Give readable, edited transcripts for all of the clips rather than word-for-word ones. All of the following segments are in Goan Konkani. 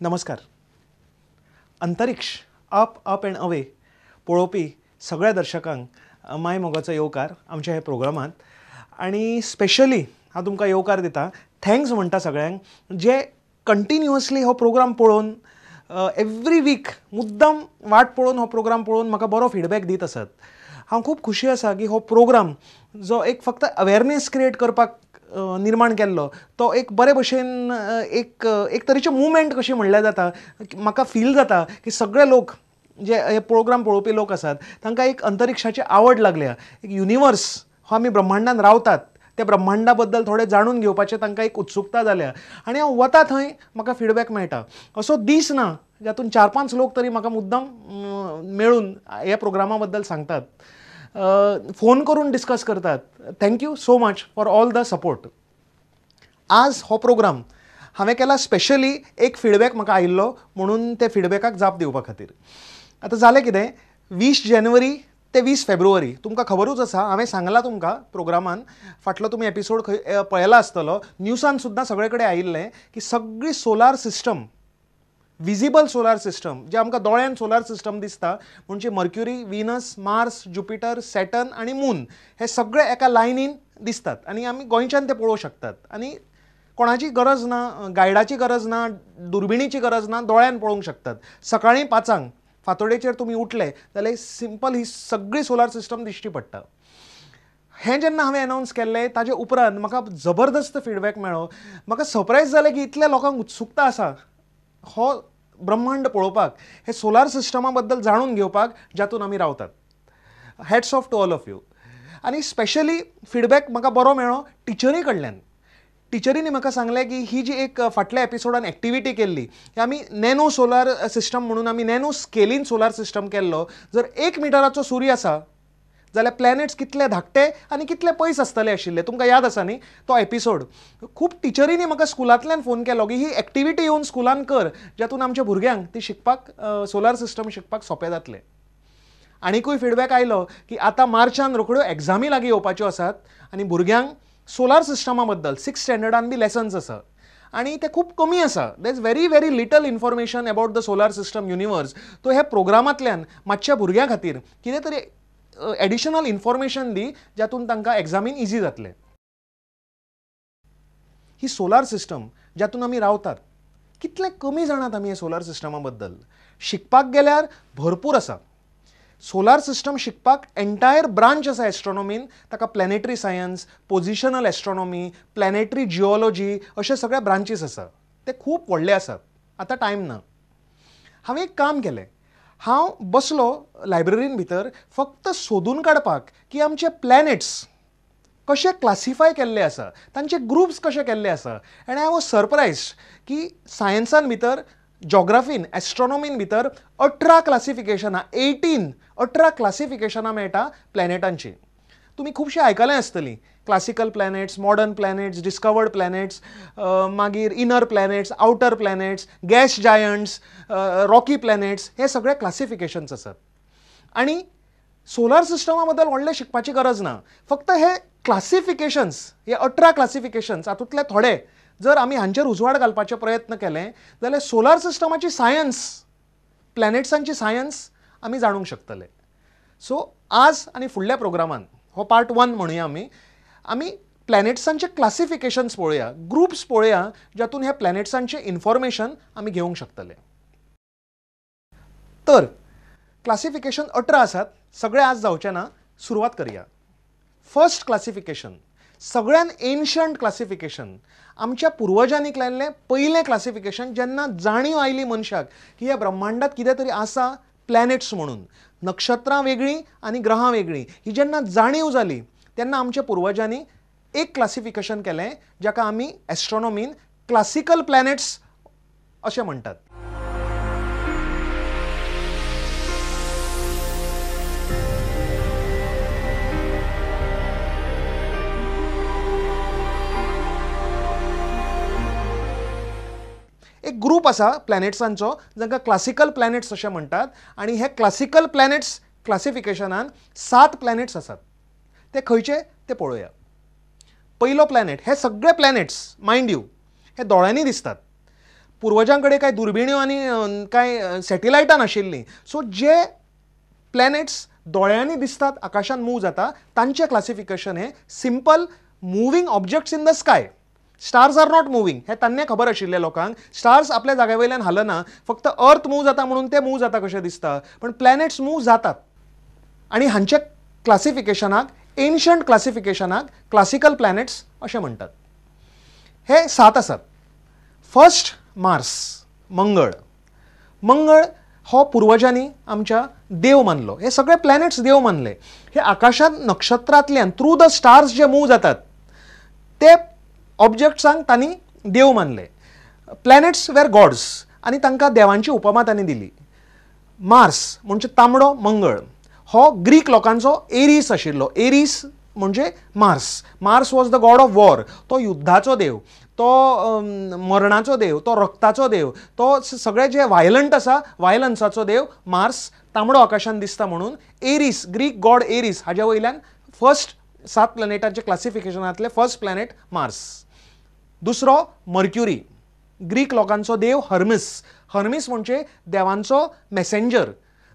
नमस्कार. अंतरिक्ष अप अप अँड अवे पळोवपी सगळ्या दर्शकांक माय मोगाचो येवकार आमच्या ह्या प्रोग्रामांत. आनी स्पेशली हांव तुमकां येवकार दिता, thanks म्हणटा सगळ्यांक जे कंटिन्युअसली हो प्रोग्राम पळोवन एवरी वीक मुद्दम वाट पळोवन हो प्रोग्राम पळोवन म्हाका बरो फिडबॅक दीत आसात. हांव खूब खुशी आसा की हो प्रोग्राम जो एक फक्त अवेरनेस क्रिएट करपाक निर्माण केल्लो तो एक बरे भशेन एक एक तरेचें मुवमेंट कशी म्हणल्यार जाता. म्हाका फील जाता की सगळे लोक जे हे प्रोग्राम पळोवपी लोक आसात तांकां एक अंतरिक्षाची आवड लागल्या, एक युनिवर्स हो आमी ब्रह्मांडान रावतात त्या ब्रह्मांडा बद्दल थोडें जाणून घेवपाचें तांकां एक उत्सुकता जाल्या. आनी हांव वता थंय म्हाका फिडबॅक मेळटा. असो दीस ना जातून 4-5 लोक तरी म्हाका मुद्दम मेळून ह्या प्रोग्रामा बद्दल सांगतात, फोन करून डिस्कस करतात. Thank you so much for all the support. आज हो प्रोग्राम हांवें केला स्पेशली एक फिडबॅक म्हाका आयिल्लो म्हणून ते फिडबॅकाक जाप दिवपा खातीर. आतां जालें कितें, 20 जानेवारी ते 20 फेब्रुवारी तुमकां खबरूच आसा, हांवें सांगलां तुमकां प्रोग्रामान, फाटलो तुमी एपिसोड खंय पळयला आसतलो, न्यूसान सुद्दां सगळे कडेन आयिल्लें की सगळी solar system, visible solar system जे आमकां दोळ्यान सोलार सिस्टम दिसता म्हणजे Mercury, Venus, Mars, Jupiter, Saturn आनी मून हे सगळे एका लायनीन दिसतात आनी आमी गोंयच्यान ते पळोवंक शकतात. आनी कोणाची गरज ना, गायडाची गरज ना, दुर्बिणीची गरज ना, दोळ्यान पळोवंक शकतात. सकाळीं 5 फांतोडेचेर तुमी उठले जाल्यार सिंपल ही सगळी सोलार सिस्टम दिश्टी पडटा. हें जेन्ना हांवें अनावन्स केल्लें ताजे उपरांत म्हाका जबरदस्त फिडबॅक मेळ्ळो. म्हाका सरप्रायज जालें की इतल्या लोकांक उत्सुकता आसा हो ब्रह्मांड पळोवपाक, हे सोलार सिस्टमा बद्दल जाणून घेवपाक जातून आमी रावतात. Hats off to all of you. आनी स्पेशली फिडबॅक म्हाका बरो मेळ्ळो टिचरी कडल्यान. टिचरींनी म्हाका सांगलें की ही जी एक फाटल्या एपिसोडान एक्टिविटी केल्ली ही आमी नॅनो सोलार सिस्टम म्हणून आमी नॅनो स्केलीन सोलार सिस्टम केल्लो. जर 1 मिटराचो सूर्य आसा जाल्यार प्लॅनेट्स कितले धाकटे आनी कितले पयस आसतले आशिल्ले, तुमकां याद आसा न्ही तो एपिसोड. खूब टिचरींनी म्हाका स्कुलांतल्यान फोन केलो की ही एक्टिविटी येवन स्कुलान कर जातून आमच्या भुरग्यांक ती शिकपाक, सोलार सिस्टम शिकपाक सोंपें जातलें. आनिकूय फिडबॅक आयलो की आतां मार्चान रोखड्यो एग्जामी लागीं येवपाच्यो आसात आनी भुरग्यांक सोलार सिस्टमा बद्दल 6th स्टँडर्डान बी लेसन्स आसा आनी ते खूब कमी आसा. There is very very little information about the solar system, universe. तो ह्या प्रोग्रामांतल्यान मातशा भुरग्यां खातीर कितें तरी एडिशनल इन्फॉर्मेशन दी जातून तांकां एग्जामीन इजी जातलें. ही सोलार सिस्टम जातून आमी रावतात कितले कमी जाणात आमी ह्या सोलार सिस्टमा बद्दल. शिकपाक गेल्यार भरपूर आसा. सोलार सिस्टम शिकपाक एंटायर ब्रांच आसा एस्ट्रॉनॉमीन, ताका planetary science, positional astronomy, planetary geology अशे सगळे ब्रांचीस आसा. ते खूब व्हडले आसात, आतां टायम ना. हांवें एक काम केलें, हांव बसलो लायब्ररीन भितर फक्त सोदून काडपाक की आमचे प्लॅनेट्स कशे क्लासिफाय केल्ले आसा, तांचे ग्रुप्स कशे केल्ले आसा. आनी I was surprised की सायन्सान भितर, जॉग्राफीन, एस्ट्रॉनॉमीन भितर 18 क्लासिफिकेशनां, 18 क्लासिफिकेशनां मेळटा प्लॅनेटांची. तुमी खुबशें आयकलें आसतलीं, classical planets, modern planets, discovered planets, मागीर inner planets, outer planets, gas giants, rocky planets, हे सगळे क्लासिफिकेशन्स आसात. आनी सोलार सिस्टमा बद्दल व्हडलें शिकपाची गरज ना, फक्त हे क्लासिफिकेशन्स, हे 18 क्लासिफिकेशन्स हातूंतले थोडे जर आमी हांचेर उजवाड घालपाचे प्रयत्न केले जाल्यार सोलार सिस्टमाची सायन्स, प्लॅनेट्सांची सायन्स आमी जाणूंक शकतले. सो आज आनी फुडल्या प्रोग्रामान हो पार्ट 1 म्हणुया आमी, आमी प्लॅनेट्सांचे क्लासिफिकेशन्स पळोवया, ग्रुप्स पळोवया जातून ह्या प्लॅनेट्सांचें इन्फॉर्मेशन आमी घेवंक शकतले. तर क्लासिफिकेशन 18 आसात, सगळे आज जावचे ना, सुरवात करया. फर्स्ट क्लासिफिकेशन, सगळ्यान एन्शंट क्लासिफिकेशन, आमच्या पुर्वजांनी केल्लें पयलें क्लासिफिकेशन जेन्ना जाणीव आयली मनशाक की ह्या ब्रह्मांडात कितें तरी आसा प्लॅनेट्स म्हणून, नक्षत्रां वेगळीं आनी ग्रहां वेगळीं, ही जेन्ना जाणीव जाली तेन्ना आमच्या पुर्वजांनी एक क्लासिफिकेशन केलें जाका आमी एस्ट्रॉनॉमीन क्लासिकल प्लॅनेट्स अशें म्हणटात. एक ग्रूप आसा प्लॅनेट्सांचो जांकां क्लासिकल प्लॅनेट्स अशें म्हणटात आनी हे क्लासिकल प्लॅनेट्स क्लासिफिकेशनान 7 प्लॅनेट्स आसात. ते खंयचे ते पळोवया. पयलो प्लॅनेट, हे सगळे प्लॅनेट्स मायंड you हे दोळ्यांनी दिसतात. पुर्वजां कडेन कांय दुर्बिण्यो आनी कांय सॅटेलायटां नाशिल्लीं. सो जे प्लॅनेट्स दोळ्यांनी दिसतात आकाशान मूव जाता तांचें क्लासिफिकेशन हें simple moving objects in the sky. Stars are not moving हें तांकां खबर आशिल्लें लोकांक. स्टार्स आपल्या जाग्या वयल्यान हालना, फक्त अर्थ मूव जाता म्हणून ते मूव जाता कशें दिसता, पण प्लॅनेट्स मूव जातात. आनी हांचे क्लासिफिकेशनाक, एन्शंट क्लासिफिकेशनाक क्लासिकल प्लॅनेट्स अशें म्हणटात. हे 7 आसात. फर्स्ट मार्स, मंगळ. मंगळ हो पुर्वजांनी आमच्या देव मानलो. हे सगळे प्लॅनेट्स देव मानले. हे आकाशांत नक्षत्रांतल्यान थ्रू the stars जे मूव जातात ते ऑब्जेक्ट्सांक तांणी देव मानले. प्लॅनेट्स वेर गॉड्स आनी तांकां देवांची उपमा तांणी दिली. मार्स म्हणजे तांबडो मंगळ हो ग्रीक लोकांचो एरीस आशिल्लो. एरीस म्हणजे Mars. Mars was the god of war. तो युद्धाचो देव, तो मरणाचो देव, तो रक्ताचो देव, तो सगळे जे वायलंट आसा वायलन्साचो देव मार्स तांबडो आकाशान दिसता म्हणून एरीस, ग्रीक गॉड एरीस हाज्या वयल्यान फर्स्ट 7 प्लॅनेटांचे क्लासिफिकेशनांतले फर्स्ट प्लॅनेट मार्स. दुसरो मर्क्युरी, ग्रीक लोकांचो देव हर्मिस. हर्मिस म्हणजे देवांचो मॅसेंजर.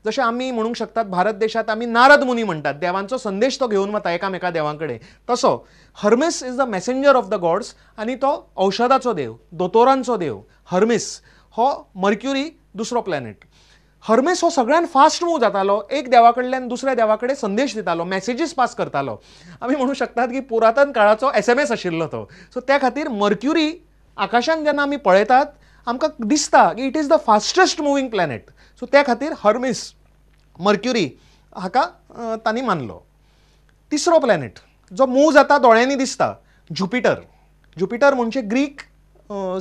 जशें आमी म्हणूंक शकतात भारत देशांत आमी नारद मुनी म्हणटात, देवांचो संदेश तो घेवन वता एकामेका देवां कडेन, तसो Hermes is the messenger of the gods आनी तो औषधाचो देव, दोतोरांचो देव हर्मिस हो मर्क्युरी दुसरो प्लॅनेट. हर्मिस हो सगळ्यान फास्ट मूव जातालो, एक देवा कडल्यान दुसऱ्या देवा कडेन संदेश दितालो, मॅसेजीस पास करतालो. आमी म्हणूं शकतात की पुरातन काळाचो SMS आशिल्लो तो. सो त्या खातीर मर्क्युरी आकाशान जेन्ना आमी पळयतात आमकां दिसता की it is the fastest moving planet. So त्या खातीर हर्मिस, मर्क्युरी हाका तांणी मानलो. तिसरो प्लॅनेट जो मूव जाता दोळ्यांनी दिसता, ज्युपिटर. ज्युपिटर म्हणजे ग्रीक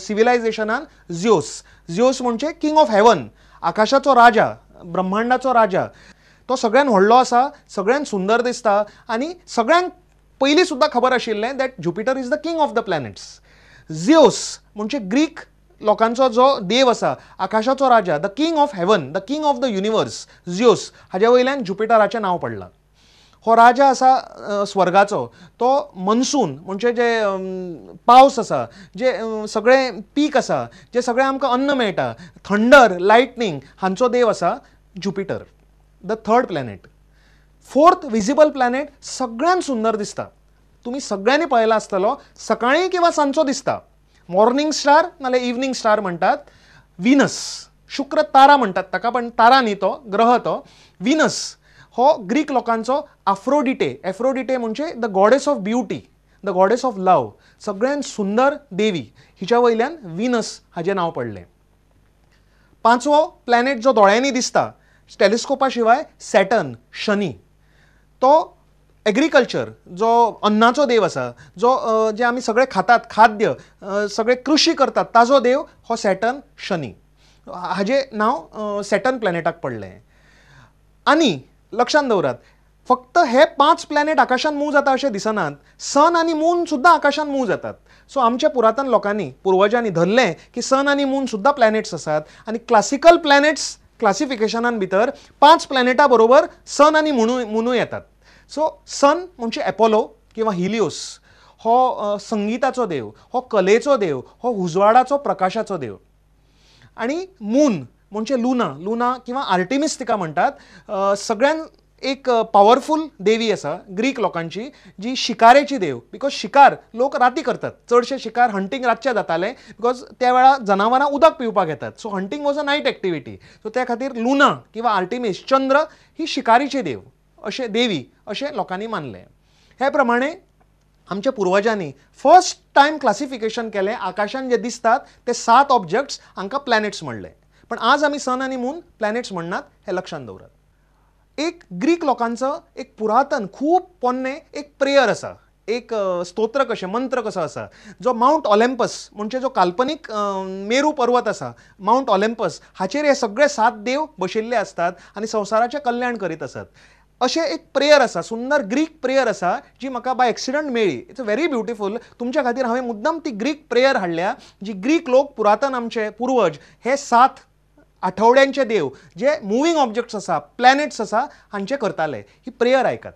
सिविलायझेशनान झ्योस. झ्योस म्हणजे किंग ऑफ हेवन, आकाशाचो राजा, ब्रह्मांडाचो राजा. तो सगळ्यान व्हडलो आसा, सगळ्यान सुंदर दिसता आनी सगळ्यांक पयलीं सुद्दां खबर आशिल्लें that Jupiter is the king of the planets. Zeus म्हणजे ग्रीक लोकांचो जो देव आसा, आकाशाचो राजा, the king of heaven, the king of the universe, Zeus हाज्या वयल्यान ज्युपिटराचें नांव पडलां. हो राजा आसा स्वर्गाचो, तो मनसून म्हणजे जे पावस आसा, जे सगळें पीक आसा, जे सगळें आमकां अन्न मेळटा, थंडर, लायटनींग हांचो देव आसा Jupiter, the third planet. Fourth visible planet सगळ्यान सुंदर दिसता, तुमी सगळ्यांनी पळयला आसतलो, सकाळीं किंवा सांजचो दिसता, मॉर्निंग स्टार नाल्यार इवनींग स्टार म्हणटात. विनस, शुक्र तारा म्हणटात ताका, पण तारा न्ही तो, ग्रह तो. विनस हो ग्रीक लोकांचो आफ्रोडिटे. एफ्रोडिटे म्हणजे the goddess of beauty, the goddess of love, सगळ्यान सुंदर देवी, हिच्या वयल्यान विनस हाजें नांव पडलें. पांचवो प्लॅनेट जो दोळ्यांनी दिसता टेलिस्कोपा शिवाय, सॅटर्न, शनी. तो एग्रीकल्चर, जो अन्नाचो देव आसा, जो जे आमी सगळे खातात खाद्य, सगळे कृशी करतात ताजो देव हो सॅटर्न, शनी. हाजें नांव सॅटर्न प्लॅनेटाक पडलें. आनी लक्षांत दवरात, फक्त हे 5 प्लॅनेट आकाशान मूव जाता अशें दिसनात, सन आनी मून सुद्दां आकाशान मूव जातात. सो आमच्या पुरातन लोकांनी, पुर्वजांनी धरलें की सन आनी मून सुद्दां प्लॅनेट्स आसात आनी क्लासिकल प्लॅनेट्स क्लासिफिकेशनान भितर 5 प्लॅनेटा बरोबर सन आनी मुनूय येतात. सो सन म्हणजे एपोलो किंवा हिलियोस, हो संगीताचो देव, हो कलेचो देव, हो उजवाडाचो, प्रकाशाचो देव. आनी मून म्हणजे लुना, लुना किंवा आर्टिमिस तिका म्हणटात, सगळ्यान एक पावरफूल देवी आसा ग्रीक लोकांची, जी शिकारेची देव, because शिकार लोक राती करतात, चडशे शिकार हंटींग रातचे जाताले, because त्या वेळार जनावरां उदक पिवपाक येतात. So hunting was a night activity. So त्या खातीर लुना किंवा आर्टिमिस, चंद्र ही शिकारीची देव अशें, देवी अशें लोकांनी मानलें. हे प्रमाणे आमच्या पुर्वजांनी फर्स्ट टायम क्लासिफिकेशन केलें, आकाशान जे दिसतात ते 7 ऑब्जेक्ट्स हांकां प्लॅनेट्स म्हणले. पण आज आमी सन आनी मून प्लॅनेट्स म्हणनात हें लक्षांत दवरात. एक ग्रीक लोकांचो एक पुरातन खूब पोन्नें एक प्रेयर आसा, एक स्तोत्र कशें, मंत्र कसो आसा, जो मावंट ऑलिम्पस म्हणजे जो काल्पनीक मेरू पर्वत आसा मावंट ऑलिम्पस, हाचेर हे सगळे 7 देव बशिल्ले आसतात आनी संवसाराचें कल्याण करीत आसात. अशें एक प्रेयर आसा, सुंदर ग्रीक प्रेयर आसा, जी म्हाका बाय एक्सिडंट मेळ्ळी. It's very beautiful. तुमच्या खातीर हांवें मुद्दम ती ग्रीक प्रेयर हाडल्या, जी ग्रीक लोक पुरातन आमचे पुर्वज हे 7 आठवड्यांचे देव जे मुवींग ऑब्जेक्ट्स आसा, प्लॅनेट्स आसा, हांचे करताले. ही प्रेयर आयकात.